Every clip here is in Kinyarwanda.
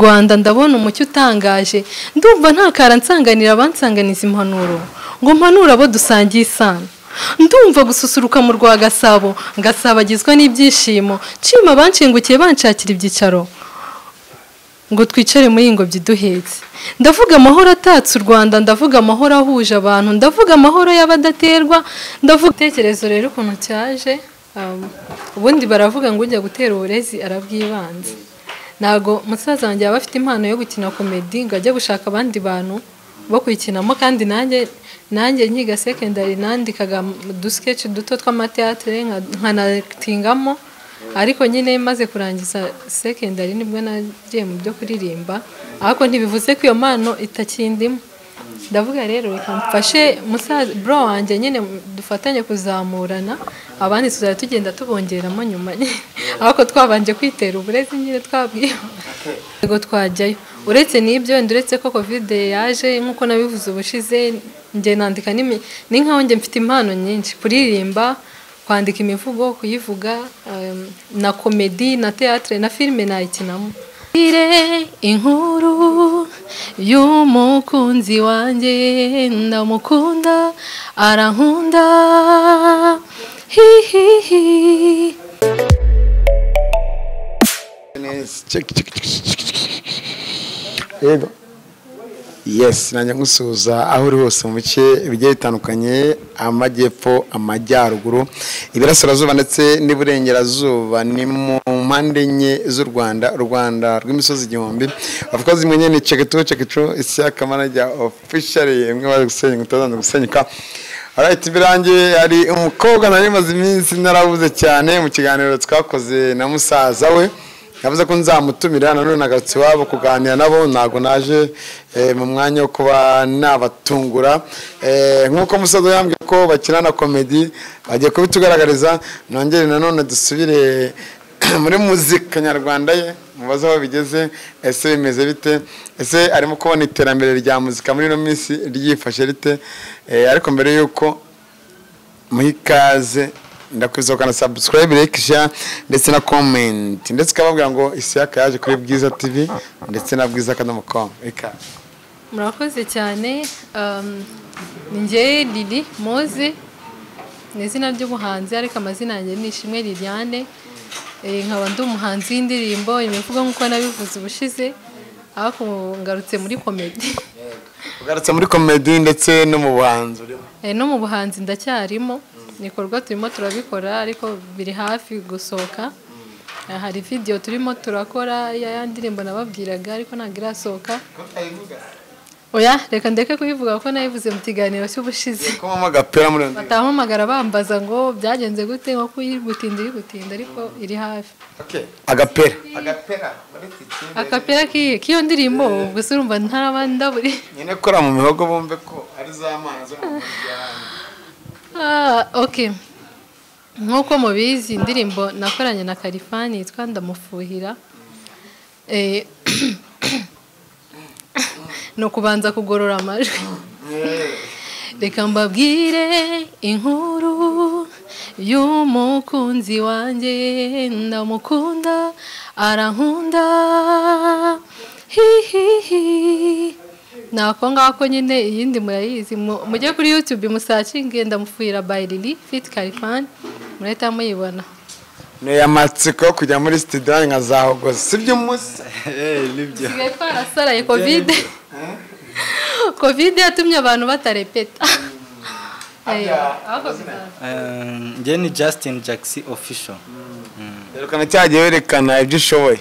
Rwanda ndabona umucyo utangaje, ndumva ntakara nsanganira abansanganiza impanuro ngo mpanure abo dusangiye isano. Ndumva gususuruka mu rwa Gasabo ngasabagizwa n'ibyishimo, nshima abanshengukiye banshakira ibyicaro ngo twicare muri iyi ngobyi duhetse. Ndavuga amahoro atatse u Rwanda, ndavuga amahoro ahuje abantu, ndavuga amahoro y'abadaterwa, ndavuga ibitekerezo. Rero ukuntu cyaje, ubundi baravuga ngo ujya gutera uburezi arabwibanza. Ntago musaza wanjye yaba afite impano yo gukina komedi ngo ajye gushaka abandi bantu bo kuyikinamo, kandi nanjye nkiga secondary nandikaga udusketch duto tw'amateatre nkanatingamo, ariko nyine maze kurangiza secondary nibwo nagiye mu byo kuririmba, ariko ntibivuze ko iyo mpano itakindimo. Ndavuga rero reka mfashe musaza bro wanjye nyine dufatanye kuzamurana, abandi tuzajya tugenda tubongeramo nyuma, ariko twabanje kwitera uburezi nyine twabwiye yego twajyayo. Uretse n'ibyo wenda, uretse ko covid yaje nk'uko nabivuze ubushize, njye nandika ni nkaho njye mfite impano nyinshi: kuririmba, kwandika imivugo, kuyivuga, na komedi na théâtre na filime nayikinamo. Inkuru y'umukunzi wanjye, ndamukunda arankunda, hihihi. Check, check, check. Yego, yes, nanjye nkusuhuza aho uri hose mu bice bigiye bitandukanye: amajyepfo, amajyaruguru, iburasirazuba ndetse n'iburengerazuba. Ni mu mpande enye z'u Rwanda, u Rwanda rw'imisozi igihumbi. Of course mwenye ni Cheketu Cheketu Isiyaka manager officially, imwe baje gusenya utazaza gusenyuka. Alright, birangiye hari umukobwa nari maze iminsi narabuze cyane. Mu kiganiro twakoze na musaza we yavuze ko nzamutumira, nanone nagarutse iwabo kuganira nabo. Ntabwo naje mu mwanya wo kuba nabatungura. Nk'uko musaza yambwiye ko bakina na komedi, bagiye kubitugaragariza. Nongere nanone dusubire muri muzika nyarwanda ye, mubaze aho bigeze. Ese bimeze bite? Ese arimo kubona iterambere rya muzika muri ino minsi ryifashe rite? Ariko mbere y'uko muha ikaze, ndakwizoka na subscribe, like, share ndetse na comment, ndetse ukababwira ngo Isiyaka yaje kuri Bwiza TV ndetse na bwiza.com. Ikaze. Murakoze cyane. Ni njye Lili Moze, ni izina ry'ubuhanzi, ariko amazina yanjye ni Ishimwe Liliane. Nkaba ndi umuhanzi w'indirimbo, imivugo, nk'uko nabivuze ubushize, ariko ngarutse muri komedi. Ugarutse muri komedi ndetse no mu buhanzi urimo? No mu buhanzi ndacyarimo, ibikorwa turimo turabikora, ariko biri hafi gusohoka. Hari video turimo turakora ya ndirimbo nababwiraga, ariko ntabwo irasohoka. Oya, reka ndeke kuyivuga kuko nayivuze mu kiganiro cy'ubushize. Ko mama gapera muri iyo ndirimbo. Batampamagara bambaza ngo byagenze gute, nko kuyigutinda iri gutinda, ariko iri hafi. Okay, agapera, agapera muri iki. Akapera k'iyo ndirimbo? Ubwo se urumva ntaraba ndaburi? Nyine kora mu mihogo bumve ko ari za mana zo mu muryango. Ah, okay. Nk'uko mubizi, indirimbo nakoranye na Kalifani yitwa Ndamufuhira. Ni ukubanza kugorora amajwi. Reka mbabwire inkuru y'umukunzi wanjye, ndamukunda arankunda, hihihi. Nako ngako nyine, iyindi murayizi. Mujye kuri YouTube musearchinge Ndamufuhira by Lily feat Kalifani, murahita muyibona. Ni amatsiko yo kujya muri studio nkazahogoza, sibyo musa? Nibyo. Dusigaye twarasaraye. Covid yatumye abantu batarepeta. Ariko bizaza. Njye ni Justin Jackson official. Yerekana cyagiye werekana ibyo ushoboye.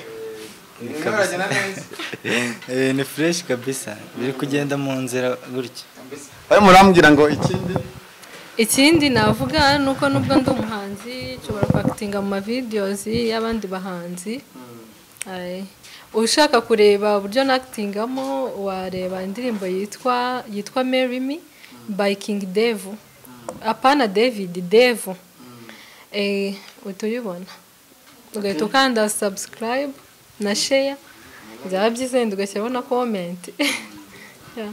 Ni fresh kabisa, biri kugenda mu nzira gutya. Bari murambwira ngo ikindi? Ikindi navuga ni uko nubwo ndi umuhanzi, nshobora kwactinga mu mavideos y'abandi bahanzi. Aye. Ushaka kureba uburyo nactingamo, wareba indirimbo yitwa Marry Me by King Devu, apana David, Devu. Uhita uyibona, ugahita ukanda subscribe na share, byaba byiza wenda ugashyiraho na comment. Yeah.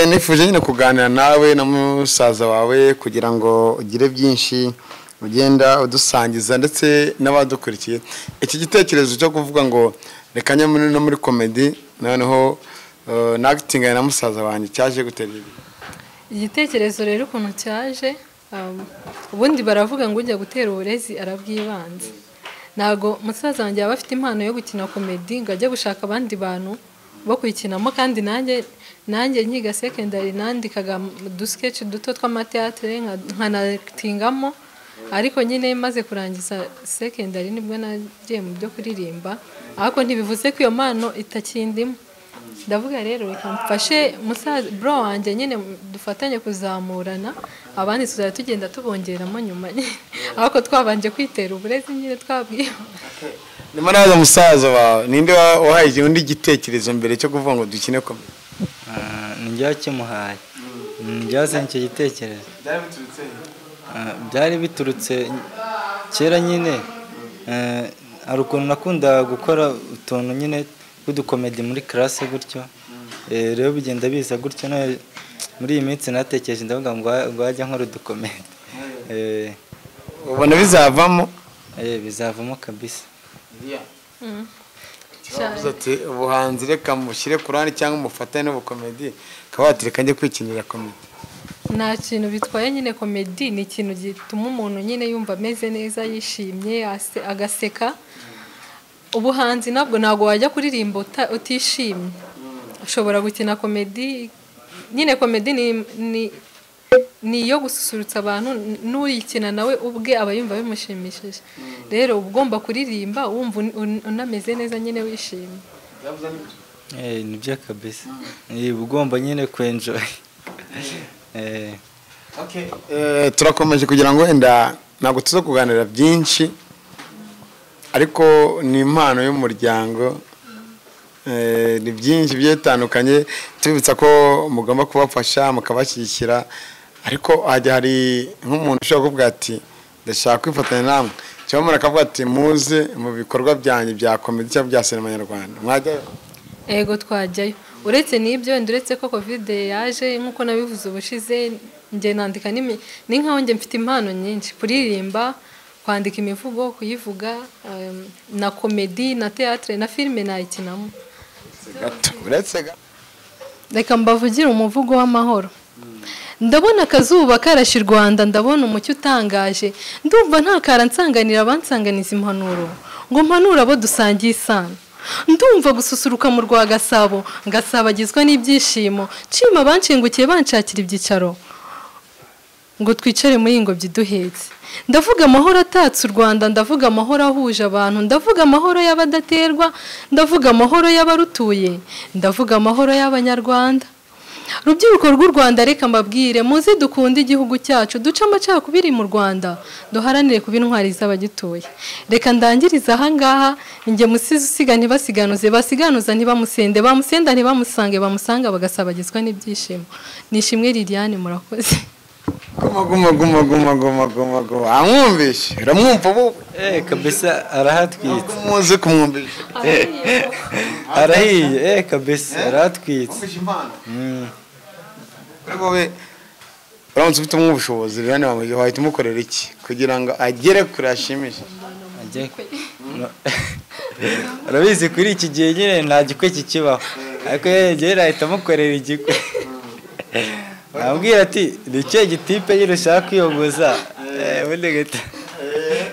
Nifuje nyine kuganira nawe na musaza wawe kugira ngo ugire byinshi ugenda udusangiza ndetse n'abadukurikiye. Iki gitekerezo cyo kuvuga ngo Reka njye no muri comedy, noneho na acting na musaza wanjye. Cyaje gutera ibi Igitekerezo rero ukuntu cyaje, ubundi baravuga ngo ujya gutera uburezi arabwibanza. Ntago musaza wanjye yaba afite impano yo gukina comedy ngo ajye gushaka abandi bantu bo kuyikinamo, kandi nanjye nkiga secondary nandikaga udusketch duto tw'amateatre nkanatingamo, ariko nyine maze kurangiza secondary nibwo nagiye mu byo kuririmba, ariko ntibivuze ko iyo mpano itakindimo. Ndavuga rero reka mfashe musaza bro wanjye nyine dufatanye kuzamurana, abandi tuzajya tugenda tubongeramo nyuma nyine, ariko twabanje kwitera uburezi nyine twabwiye. Ndimo naza musaza wawe, ninde wahaye undi igitekerezo mbere cyo kuvuga ngo dukine comedy? Ni njye wakimuhaye, ni njye wazanye icyo gitekerezo. Byari biturutse kera nyine, hari ukuntu nakundaga gukora utuntu nyine tw'udukomedi muri classe gutyo, rero bigenda biza gutyo. Muri iyi minsi natekereje ndavuga ngo wajya nkora udukomedi. Ubona bizavamo? Bizavamo kabisa. Ati ubuhanzi reka mushyire ku ruhande cyangwa mufatane n'ubukomedi, akaba watereka njye kwikinira komedi. Nta kintu bitwaye nyine, komedi ni ikintu gituma umuntu nyine yumva ameze neza, yishimye, agaseka. Ubuhanzi nabwo ntabwo wajya kuririmba utishimye, ushobora gukina komedi nyine. Komedi ni iyo gususurutsa abantu, n'uyikina nawe ubwe aba yumva bimushimishije. Rero uba ugomba kuririmba wumva unameze neza nyine, wishimye. Nibyo kabisa, uba ugomba nyine kwenjoy. Turakomeje kugira ngo wenda ntabwo tuza kuganira byinshi, ariko ni impano y'umuryango, ni byinshi bitandukanye. Tubibutsa ko mugomba kubafasha mukabashyigikira, ariko hajya hari nk'umuntu ushobora kuvuga ati ndashaka kwifatanya namwe, cyangwa umuntu akavuga ati muze mu bikorwa byanjye bya komedi cyangwa bya sinema nyarwanda, mwajyayo? Ego twajyayo. Uretse n'ibyo, uretse ko covid yaje nk'uko nabivuze ubushize, njye nandika ni nkaho njye mfite impano nyinshi: kuririmba, kwandika imivugo, kuyivuga, na komedi, na teatre, na filime nayikinamo. Reka mbavugire umuvugo w'amahoro. Ndabona akazuba karashe u Rwanda, ndabona umucyo utangaje, ndumva nta nsanganira abansanganiza impanuro ngo mpanure abo dusangiye isano. Ndumva gususuruka mu rwa Gasabo, ngasabagizwa n'ibyishimo, nshima abanshengukiye banshakira ibyicaro ngo twicare muri ingobyi duhetse. Ndavuga amahoro atatse u Rwanda, ndavuga amahoro ahuje abantu, ndavuga amahoro y'abadaterwa, ndavuga amahoro y'abarutuye, ndavuga amahoro y'Abanyarwanda. Rubyiruko rw'u Rwanda reka mbabwire, muze dukunde igihugu cyacu, duce amacakubiri mu Rwanda, duharanire kuba intwari z'abagituye. Reka ndangirize aha ngaha, njye musizi usiga ntibasiganuze, basiganuza ntibamusende, bamusenda ntibamusange, bamusanga bagasabagizwa n'ibyishimo. Nishimwe Liliane, murakoze. Guma guma guma guma guma guma guma, amwumvishe, uramwumva ubu? Kabisa arahatwitse. Muze kumwumvisha. Arahiye, kabisa arahatwitse. Kuri wowe uramutse ufite ubushobozi Liliane wahita umukorera iki kugira ngo agere kure ashimishe? Urabizi kuri iki gihe nyine nta gikwe kikibaho, ariko yewe nahita amukorera igikwe. Nabwira ati ni ikihe gitipe nyine ushaka kwiyogoza,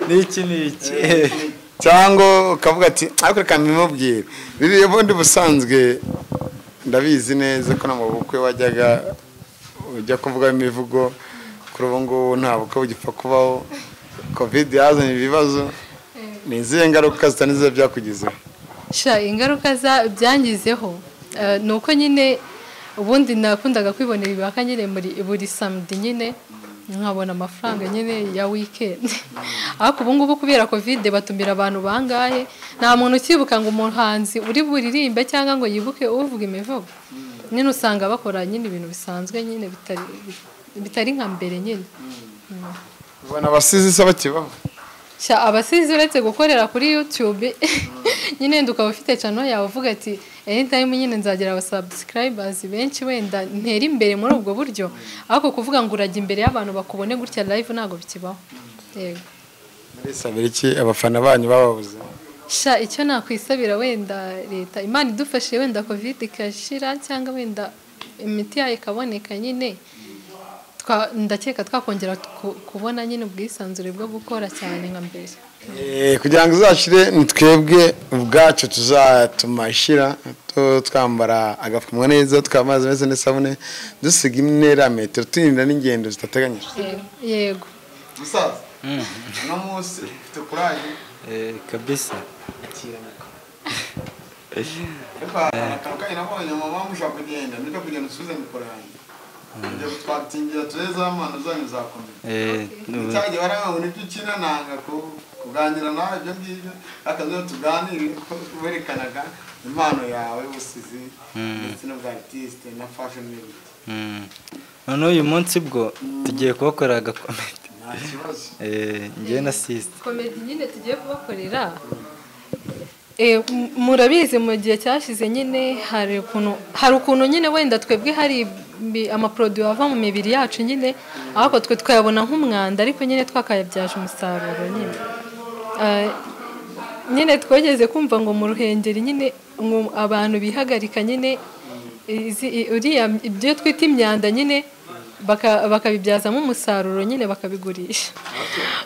n'iki n'iki, cyangwa ukavuga ati ariko reka mbimubwire. Biriya ubundi busanzwe ndabizi neza ko no mu bukwe wajyaga ujya kuvuga imivugo, kuri ubu ngubu nta bukwe bugipfa kubaho, covid yazanye ibibazo. Ni izihe ngaruka zitari nziza byakugizeho? Sha, ingaruka byangizeho ni uko nyine ubundi nakundaga kwibonera ibibaka nyine muri buri samedi nyine nkabona amafaranga nyine ya weekend, ariko ubu ngubu kubera covid batumira abantu bangahe, nta muntu ukibuka ngo umuhanzi uri buririmbe cyangwa ngo yibuke uvuga imivugo nyine, usanga bakora nyine ibintu bisanzwe nyine bitari nka mbere nyine. Ubona abasizi se bakibaho? Sha, abasizi uretse gukorera kuri YouTube nyine ukaba ufite channel yawe uvuga ati anytime nyine nzagira aba subscribers benshi wenda ntera imbere muri ubwo buryo, ariko kuvuga ngo urajya imbere y'abantu bakubone gutya live ntago bikibaho. Yego. Murisabira iki abafana banyu bababuze? Sha icyo nakwisabira wenda leta, Imana idufashe wenda covid ikashira cyangwa wenda imiti yayo ikaboneka nyine, ndakeka twakongera kubona nyine ubwisanzure bwo gukora cyane nka mbere. Kugira ngo izashire ni twebwe ubwacu tuzatuma ishira, twambara agapfukamunwa neza, tukaba amazi meza n'isabune, dusiga intera metero, turinda n'ingendo zitateganyijwe. Yego. Musaza, uno munsi ufite courage? Kabisa. Ariko akantu nabonye mama mushaka kugenda, ndeka kugenda usubize mikoro yanjye. Njye twatingira tureze amano zanyu zakomeye. Cyagiye baranga ngo nibyo ukina nanga kuganira nawe ibyo ngibyo, akazo tuganire ko werekanaga impano yawe y'ubusizi ndetse n'ubwa artiste na fashion n'ibindi. None uyu munsi bwo tugiye kubakorera agakomedi. Nta kibazo. Njye na sister. Komedi nyine tugiye kubakorera. Murabizi mu gihe cyashize nyine hari ukuntu nyine wenda twebwe hari amaproduit ava mu mibiri yacu nyine, ariko twe twayabona nk'umwanda, ariko nyine twakayabyaje umusaruro nyine. Nyine twageze kumva ngo mu Ruhengeri nyine ngo abantu bihagarika nyine uriya ibyo twita imyanda nyine bakabibyazamo umusaruro nyine bakabigurisha.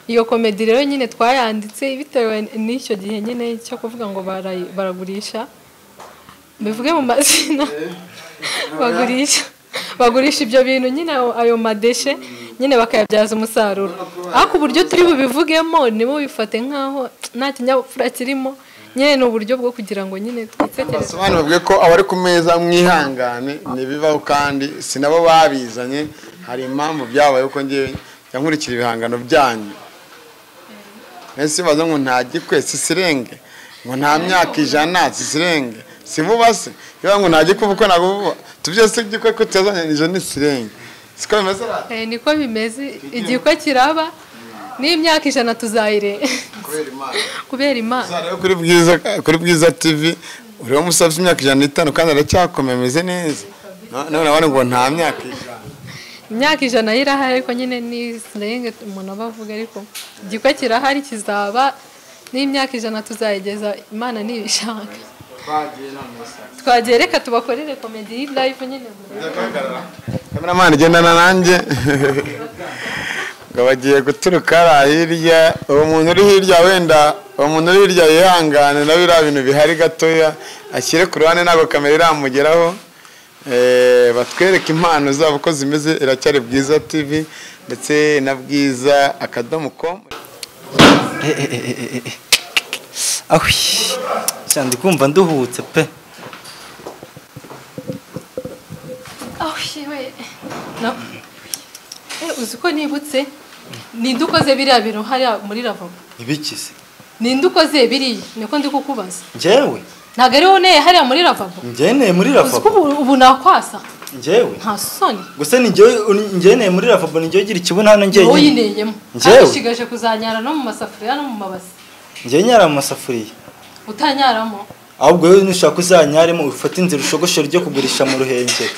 Iyo komedi rero nyine twayanditse bitewe n'icyo gihe nyine cyo kuvuga ngo baragurisha, bivuge mu mazina, bagurisha ibyo bintu nyine ayo madeshe nyine bakayabyaza umusaruro. Ariko uburyo turi bubivugemo nibo bifate nkaho nta kinyabupfura kirimo nyine, ni uburyo bwo kugira ngo nyine twitekereze. Basobanura bavuge ko abari ku meza mwihangane ntibibaho, kandi si nabo babizanye, hari impamvu byabaye uko ngewe nkurikira ibihangano byanyu. Ese baza ngo nta gikwe sisirenge, ngo nta myaka 100 sisirenge, si vuba se biba ngo nta gikwe kuko ntabwo vuba tubyose gikwe ko tutazanye ni sirenge. Siko bimeze ra? Niko bimeze, igikwe kiraba n'imyaka 100 tuzayire. Kubera Imana. Kubera Imana. Uzarebe kuri Bwiza TV uriho musafye imyaka 105 kandi aracyakomeye ameze neza. None nabone ngo nta myaka 100. Imyaka 100 irahari ariko nyine ni slang umuntu abavuga, ariko igikwe kirahari kizaba n'imyaka 100 tuzayigeza Imana nibishaka. Twagiye none twagiye, reka tubakorere comedy live nyine. Cameraman gendana nanjye. Ngo bagiye guturuka hirya, uwo muntu uri hirya wenda, uwo muntu uri hirya yihangane na biriya bintu bihari gatoya ashyire ku ruhande, ntabwo kamera iramugeraho. Batwereke impano zabo uko zimeze. Iracyari Bwiza TV ndetse na bwiza.com. Ahwi, cyane kumva nduhutse pe. Ahwi we. No. Uzi ko nibutse ninde ukoze biriya bintu hariya muri lavabo? Ibiki se? Ninde ukoze biriya? Niko ndi kukubaza. Njyewe? Ntabwo ari wowe uneye hariya muri lavabo? Njyewe neye muri lavabo. Uzi ko ubu nakwasa? Njyewe? Nta soni. Gusa ni njyewe neye muri lavabo, ni njyewe ugira ikibuno hano njyewe. Wowe uyineyemo. Njyewe? Ushigaje kuzanyara no mu masafuriya no mu mabasi. Njyewe nyara mu masafuriya. Utanyaramo? Ahubwo wowe nushaka uzanyaremo ufate inzira ushogoshore ryo kugurisha mu Ruhengeri.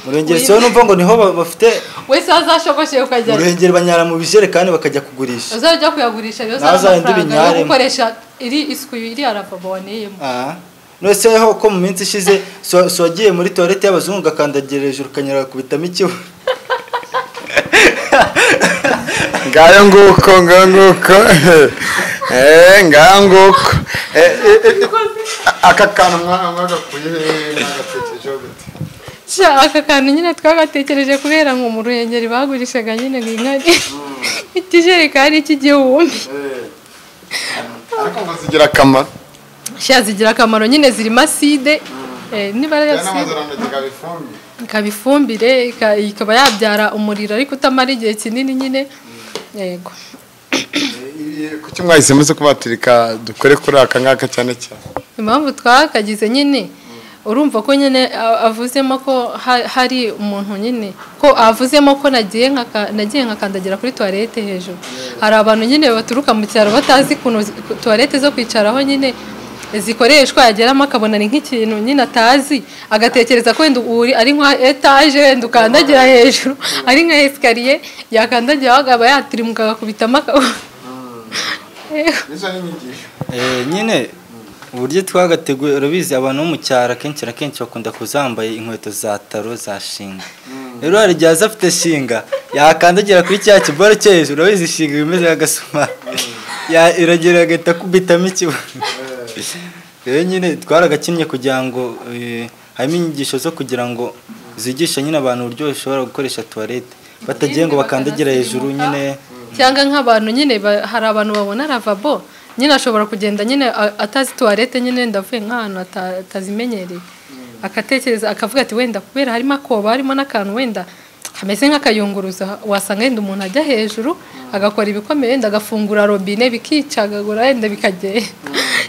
Mu Ruhengeri siho numva ngo niho bafite. Wese azashogoshye ukajya. Mu Ruhengeri banyara mu bijerekani bakajya kugurisha. Uzajya kuyagurisha rero uzajya gukoresha iri isuku iri lavabo waneyemo. None ho ko mu minsi ishize so wagiye muri toilette y'abazungu gakandagira hejuru kanyara kubitamo ikibuno. Ngayo nguko ngayo nguko. Ngayo nguko. Aka kantu mwagakuye mwagatekerejeho gute? Sha aka kantu nyine twagatekereje kubera ngo mu Ruhengeri bagurishaga nyine ngo inkari ikijerekani cy'igihumbi. Ariko ngo zigira akamaro. Sha zigira akamaro nyine, zirimo acide, niba ari acide ikaba ifumbire, ikaba yabyara umuriro ariko utamara igihe kinini nyine. Yego. Kuki mwahisemo se kubatirika dukore kuri aka ngaka cyane cyane? Impamvu twakagize nyine urumva ko nyine avuzemo ko hari umuntu nyine ko avuzemo ko nagiye nkakandagira kuri toilette hejuru. Hari abantu nyine baturuka mu cyaro batazi kuno toilette zo kwicaraho nyine zikoreshwa, yageramo akabona ni nk'ikintu nyine atazi, agatekereza ko wenda uri ari nka etage wenda ukandagira hejuru ari nka escalier, yakandagira akaba yatirimuka agakubitamo. Nizo ni inyigisho. Nyine uburyo twagateguye, urabizi abantu bo mu cyaro akenshi na kenshi bakunda kuzambaye inkweto za taro za shinga. Rero hari igihe aza afite shinga yakandagira kuri cya kiboro cyo hejuru, urabizi shinga imeze nk'agasuma, iragera agahita akubitamo ikibuno. Rero nyine twaragakinnye kugira ngo harimo inyigisho zo kugira ngo zigishe nyine abantu uburyo bashobora gukoresha tuwarete batagiye ngo bakandagira hejuru nyine. Cyangwa nk'abantu nyine hari abantu babona lavabo nyine ashobora kugenda nyine atazi tuwarete nyine, ndavuye nk'ahantu atazimenyereye, akatekereza akavuga ati wenda kubera harimo akoba harimo n'akantu wenda kameze nk'akayunguruzo, wasanga wenda umuntu ajya hejuru agakora ibikomeye, wenda agafungura robine bikicagagura wenda bikagenda,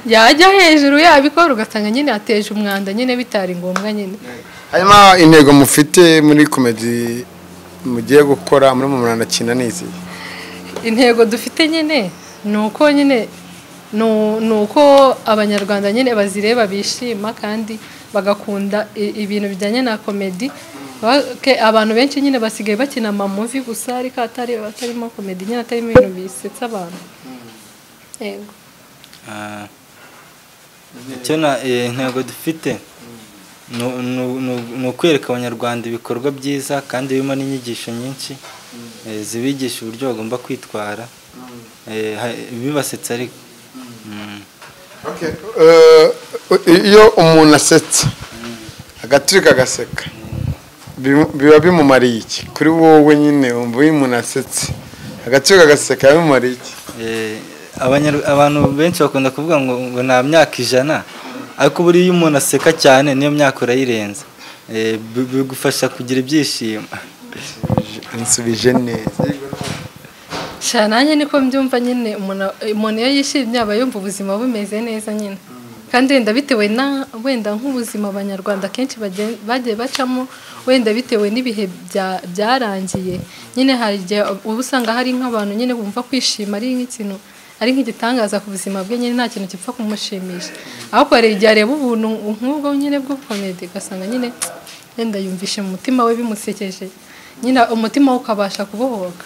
yajya hejuru yabikora ugasanga nyine ateje umwanda nyine bitari ngombwa nyine. Hanyuma intego mufite muri komedi mugiye gukora muri mu muranakina n'izi? Intego dufite nyine ni uko nyine nuko abanyarwanda nyine bazireba bishima kandi bagakunda ibintu bijyanye na komedi. Abantu benshi nyine basigaye bakina ama movie gusa ariko atarimo komedi nyine, atarimo ibintu bisetsa abantu. Yego. Icyo na intego dufite ni ukwereka abanyarwanda ibikorwa byiza kandi birimo n'inyigisho nyinshi zibigisha uburyo bagomba kwitwara, bibasetsa ariko. Iyo umuntu asetse agaturika agaseka biba bimumariye iki kuri wowe nyine? Wumva iyo umuntu asetse agaturika agaseka bimumariye iki? Abantu benshi bakunda kuvuga ngo nta myaka 100, ariko buriya iyo umuntu aseka cyane niyo myaka urayirenza, bigufasha kugira ibyishimo. Nsubije neza. Nanjye niko mbyumva nyine, umuntu iyo yishimye aba yumva ubuzima bumeze neza nyine. Kandi wenda bitewe na wenda nk'ubuzima abanyarwanda kenshi bagiye bacamo, wenda bitewe n'ibihe byarangiye nyine, hari igihe uba usanga hari nk'abantu nyine bumva kwishima ari nk'ikintu ari nk'igitangaza ku buzima bwe nyine, nta kintu gipfa kumushimisha. Ariko hari igihe areba ubuntu nk'ubwo nyine bw'ubukomedi ugasanga nyine wenda yumvishe mu mutima we bimusekeje nyine, umutima we ukabasha kubohoka.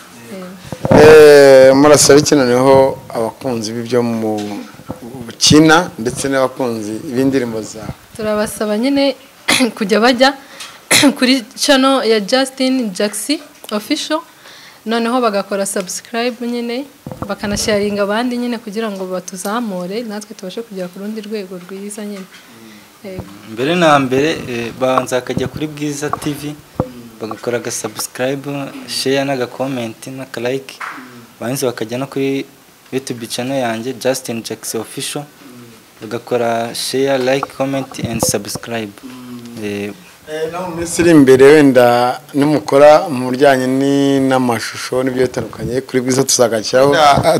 Murasaba iki noneho abakunzi b'ibyo mukina ndetse n'abakunzi b'indirimbo zawe? Turabasaba nyine kujya bajya kuri channel ya Justin Jaxi Official, noneho bagakora subscribe nyine, bakanasharinga abandi nyine kugira ngo batuzamure natwe tubashe kugera ku rundi rwego rwiza nyine. Mbere na mbere babanza bakajya kuri Bwiza TV bagakora aga subscribe, share n'aga comment n'aka like, barangiza bakajya no kuri YouTube channel yanjye Justin Jaxi Official bagakora share, like, comment and subscribe. No mu minsi iri imbere wenda nimukora mu bijyanye n'amashusho n'ibyo bitandukanye kuri Bwiza tuzagashyiraho.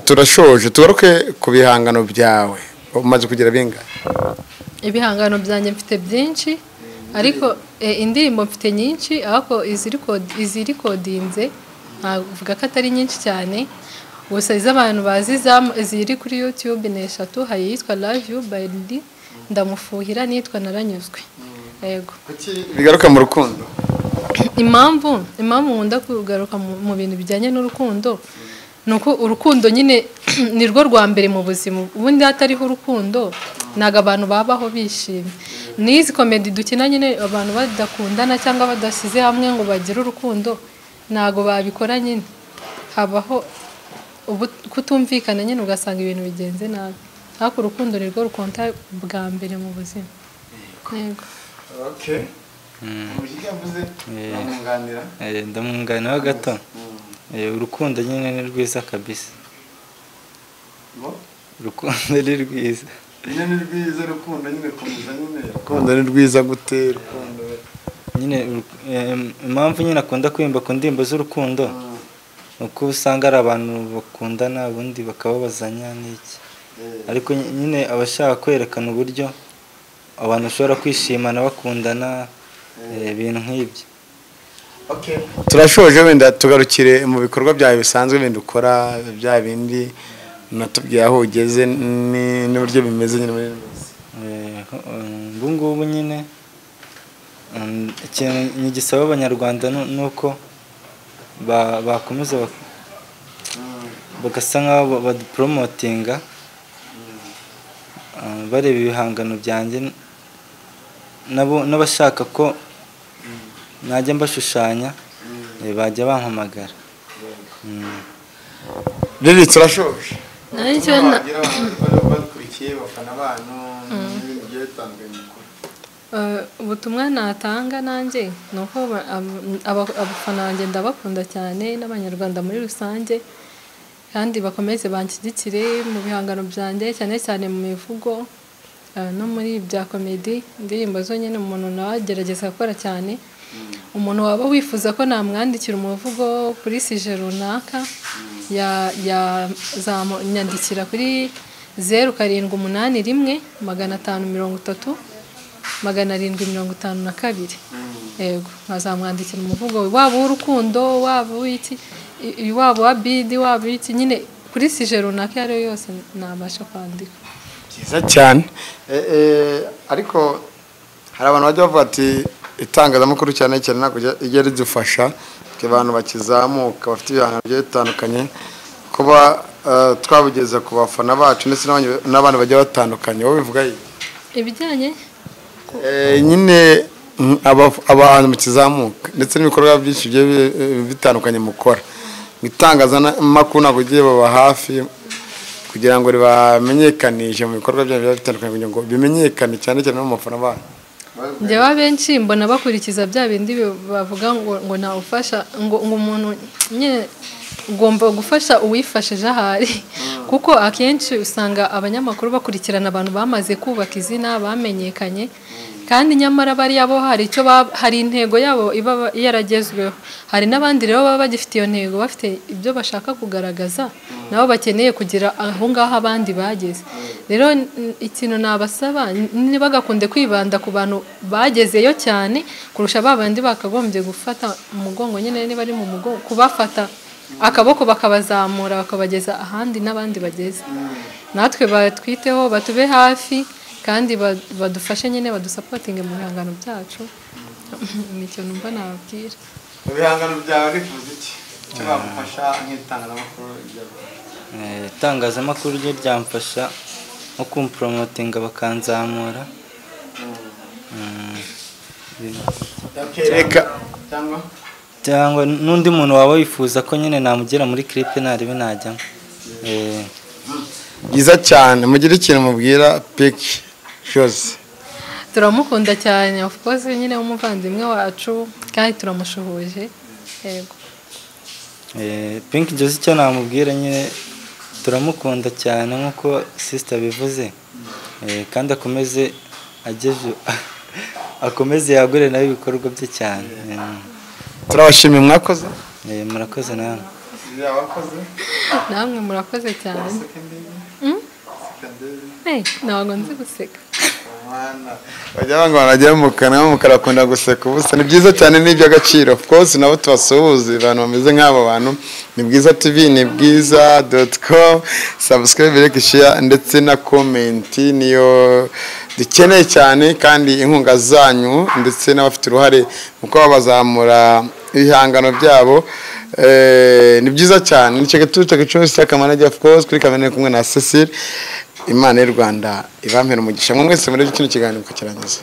Turashoje, tugaruke ku bihangano byawe. Umaze kugira bingahe? Ibihangano byanjye mfite byinshi, ariko indirimbo mfite nyinshi, ariko izirikodinze ntavuga ko atari nyinshi cyane. Gusa iz'abantu bazi ziri kuri YouTube ni 3, hari iyitwa Love You by Lily, Ndamufuhira n'iyitwa Naranyuzwe. Yego. Kuki bigaruka mu rukundo? Impamvu nkunda kugaruka mu bintu bijyanye n'urukundo ni uko urukundo nyine ni rwo rwa mbere mu buzima. Ubundi hatariho urukundo ntabwo abantu babaho bishimye. N'izi komedi dukina nyine abantu badakundana cyangwa badasize hamwe ngo bagire urukundo ntabwo babikora nyine, habaho kutumvikana nyine ugasanga ibintu bigenze nabi. Ariko urukundo ni rwo rukonta bwa mbere mu buzima. Yego. Okay. Ndamwunganira gato. Urukundo nyine ni rwiza kabisa. Urukundo ni rwiza. Nyine ni rwiza urukundo nyine komeza nyine. Urukundo ni rwiza gute urukundo? Nyine impamvu nyine akunda kwimba ku ndirimbo z'urukundo uko usanga ari abantu bakundana ubundi bakababazanya n'iki, ariko nyine abashaka kwerekana uburyo abantu bashobora kwishimana bakundana ibintu nk'ibyo. Okay. Turashoje, wenda tugarukire mu bikorwa byawe bisanzwe wenda ukora bya bindi natubwiye aho ugeze n'uburyo bimeze nyine muri minsi. Ubu ngubu nyine ikintu nyigisaba abanyarwanda nuko bakomeza bagasa nkaho badupromotinga, bareba ibihangano byanjye, nabo n'abashaka ko najya mbashushanya bajya bampamagara. Riri turashoje. Nanjye ubutumwa natanga nanjye nuko abafana banjye ndabakunda cyane n'abanyarwanda muri rusange, kandi bakomeze banshyigikire mu bihangano byanjye cyane cyane mu mivugo no muri bya komedi, indirimbo zo nyine umuntu nawe agerageza gukora cyane. Umuntu waba wifuza ko namwandikira umuvugo kuri sije runaka yazanyandikira kuri 0781 530 752. Yego, nkazamwandikira umuvugo waba urukundo, waba w'iki, waba wa bidi, waba iki, nyine kuri sije runaka iyo ariyo yose nabasha kwandika. Byiza cyane. Ariko hari abantu bajya bavuga ati itangazamakuru cyane cyane ntabwo ijya ridufasha, abantu bakizamuka bafite ibihangano bigiye bitandukanye, kuba twabugeza ku bafana bacu ndetse n'abandi bagiye batandukanye. Wowe bivuga ibijyanye nyine abantu bakizamuka ndetse n'ibikorwa byinshi bigiye bitandukanye mukora, itangazamakuru ntabwo ugiye baba hafi kugira ngo ribamenyekanishe mu bikorwa byanyu biba bitandukanye, kugira ngo bimenyekane cyane cyane no mu bafana banyu. Njyewe benshi mbona bakurikiza bya bindi bavuga ngo ntawufasha, ngo umuntu nyine ugomba gufasha uwifashije ahari, kuko akenshi usanga abanyamakuru bakurikirana abantu bamaze kubaka izina bamenyekanye, kandi nyamara bariya bo hari icyo hari intego yabo iba yaragezweho. Hari n'abandi rero baba bagifite iyo ntego, bafite ibyo bashaka kugaragaza, nabo bakeneye kugira aho ngaho abandi bageze. Rero ikintu nabasaba ntibagakunde kwibanda ku bantu bagezeyo cyane kurusha babandi bakagombye gufata umugongo nyine, niba ari mu mugongo kubafata akaboko bakabazamura bakabageza ahandi n'abandi bageze. Natwe batwiteho, batube hafi, kandi badufashe nyine, badusapotinge mu bihangano byacu. Nicyo numva nababwira. Mu bihangano byawe urifuza iki? Icyo bagufasha nk'itangazamakuru? Itangazamakuru ryo ryamfasha nko kumpromotinga bakanzamura. Cyangwa n'undi muntu waba wifuza ko nyine namugera muri clip narebe najyamo. Byiza cyane. Mugire ikintu mubwira Pink Jose. Turamukunda cyane, of course nyine umuvandimwe wacu, kandi turamushuhuje. Yego. Pink Jose icyo namubwira nyine turamukunda cyane nkuko sister bivuze, kandi akomeze ageje akomeze yagure nawe ibikorwa bye cyane. Turabashimiye, mwakoze. Murakoze namwe. Namwe murakoze cyane. Ntabwo nzi guseka. Bajya banga barajya mu kanwa mukarakunda guseka ubusa. Ni byiza cyane, ni iby'agaciro. Of course nabo tubasuhuze abantu bameze nk'abo bantu. Ni Bwiza TV, ni bwiza.com, subscribe, like, share ndetse na comment niyo dukeneye cyane, kandi inkunga zanyu ndetse n'abafite uruhare mu kuba bazamura ibihangano byabo. Ni byiza cyane. Ni cyo cyose cyakamana, of course kuri kamera kumwe na Cecile. Imana y'u Rwanda ibampera umugisha mwese muri kino kiganiro mukakirangiza.